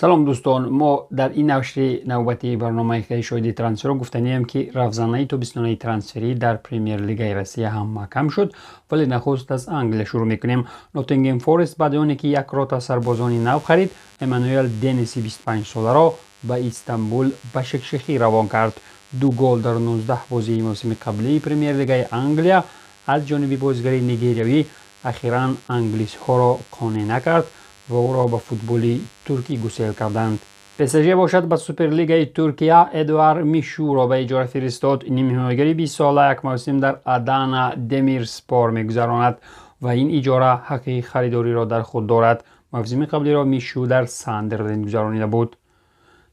Салом, дӯстон. Мо дар ин нашри навбатии барномаи Хеле шоҳиди трансферро гуфтанием, ки равзанаи тобистонаи трансферӣ дар Премер-лигаи Россия ҳам маҳкам шуд, вале нахуст аз Англия шурӯъ мекунем. Ноттингем Форест баъди оне ки як рота сарбозони нав харид, Эммануэл Дениси 25-соларо ба Истанбул Башакшехир равон кард. Ду гол дар 19 бозии мавсими қаблии Премер-лигаи Англия аз ҷониби бозигари нигериявӣ ахиран англисҳоро қонеъ накард ва ӯро ба футболи туркӣ гусел карданд. ПСЖ бошад, ба Суперлигаи Туркия Эдуар Мишуро ба иҷора фиристод. Нимҳимоягари 20-сола як мавсим дар Адана Демирспор мегузаронад ва ин иҷора ҳаққи харидориро дар худ дорад. Мавсими қаблиро Мишу дар Сандерленд гузаронида буд.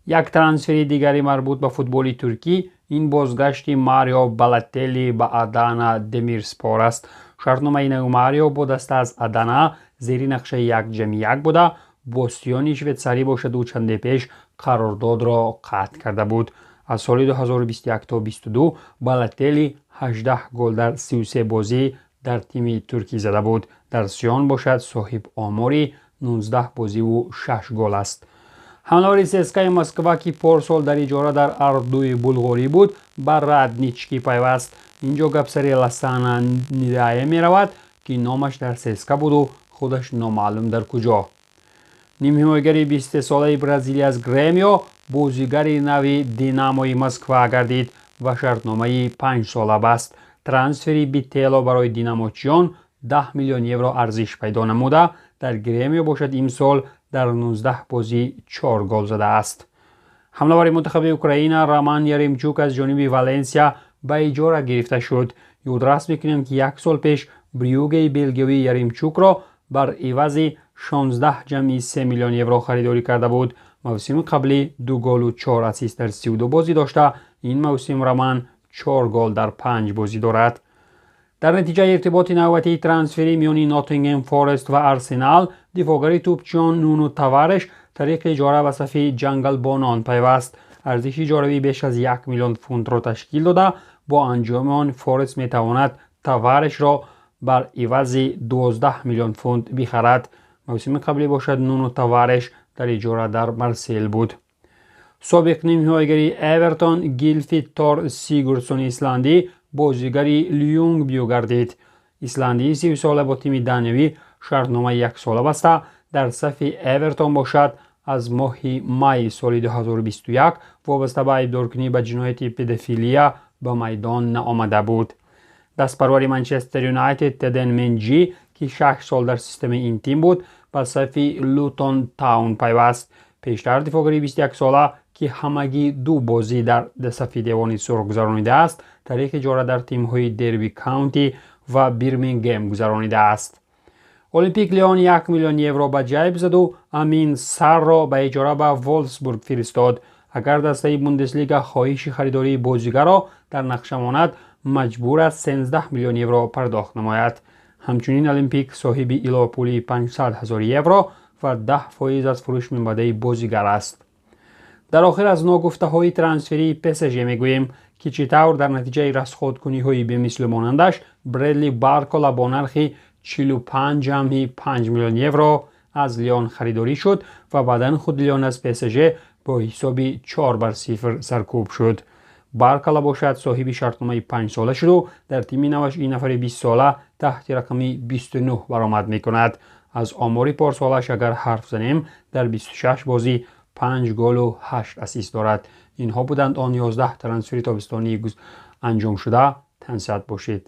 Як трансфери дигари марбут ба футболи туркӣ ин бозгашти Марио Балотелли ба Адана Демирспор аст. Шартномаи нави Марио бо даста аз Адана зери нақшаи 1+1 буда, бо Сиони швейтсарӣ бошад, ӯ чанде пеш қарордодро қатъ карда буд. Аз соли 2021 то 22 Балотелли 18 гол дар 33 бозӣ дар тими туркӣ зада буд. Дар Сион бошад, соҳиб омори 19 бозиву 6 гол аст. Ҳамлавари ЦСКАи Москва, ки порсол дар иҷора дар Ардуи булғорӣ буд, ба Раднички пайваст. Инҷо гап сари Ласана Ндиае меравад, ки номаш дар ЦСКА буду худаш номаълум дар куҷо. Нимҳимоягари 23-солаи бразилия аз Гремио бозигари нави Динамои Москва гардид ва шартномаи 5-сола баст. Трансфери Битело барои динамочиён 10 миллион евро арзиш пайдо намуда, дар Гремио бошад, имсол дар 19 бозӣ 4 гол задааст. Ҳамлавари мунтахаби Украина Роман Яремчук аз ҷониби Валенсия ба иҷора гирифта шуд. Ёдрас мекунем, ки як сол пеш Брюгеи белгиявӣ Яремчукро бар ивази 16,3 миллион евро харидорӣ карда буд. Мавсими қаблӣ ду голу чор ассист дар 32 бозӣ дошта, ин мавсим Роман чор гол дар панҷ бозӣ дорад. Дар натиҷаи иртиботи навбатии трансферӣ миёни Ноттингем Форест ва Арсенал, дифоъгари тӯпчиён Нуну Тавареш тариқи иҷора ба сафи ҷангалбонон пайваст. Арзиши иҷоравӣ беш аз 1 миллион фунтро ташкил дода, бо анҷоми он Форест метавонад Таварешро бар ивази 12 миллион фунт бихарад. Мавсими қаблӣ бошад, Нуну Тавареш дар иҷора дар Марсел буд. Собиқ нимҳимоягари Эвертон Гилфи Тор Сигурдсони исландӣ бозигари Люнгбю гардид. Исландии 30-сола бо тими даниявӣ шартномаи яксола баста. Дар сафи Эвертон бошад, аз моҳи майи соли 2021 вобаста ба айбдоркунӣ ба ҷинояти педофилия ба майдон наомада буд. Дастпарвари Манчестер Юнайтед Теден Менҷи, ки 6 сол дар системаи ин тим буд, ба сафи Лутон Таун пайваст. Пештар дифоъгари 21-сола, ки ҳамагӣ ду бозӣ дар сафи Девони Сурх гузаронидааст, тариқи иҷора дар тимҳои Дерби Каунти ва Бирмингем гузаронидааст. Олимпик Лион 1 миллион евро ба ҷайб заду Амин Сарро ба иҷора ба Волфсбург фиристод. Агар дастаи Бундеслига хоҳиши харидории бозигарро дар нақша монад, маҷбур аст 13 миллион евро пардохт намояд. Ҳамчунин Олимпик соҳиби иловапулии 500 ҳазор евро ва 10% аз фурӯши минбаъдаи бозигар аст. Дар охир аз ногуфтаҳои трансферии ПСЖ мегӯем, ки чӣ тавр дар натиҷаи расходкуниҳои бемислу монандаш Бредли Баркола бо нархи 45,5 миллион евро аз Лион харидорӣ шуд ва баъдан худ Лион аз ПСЖ бо ҳисоби 4-0 саркӯб шуд. Баркала бошад, соҳиби шартномаи 5-сола шуду дар тими наваш ин нафари 20-сола таҳти рақами 29 баромад мекунад. Аз омори порсолаш агар ҳарф занем, дар 26 бозӣ 5 голу 8 ассист дорад. Инҳо буданд он 11 трансфери тобистонии анҷомшуда. Тансиҳат бошед.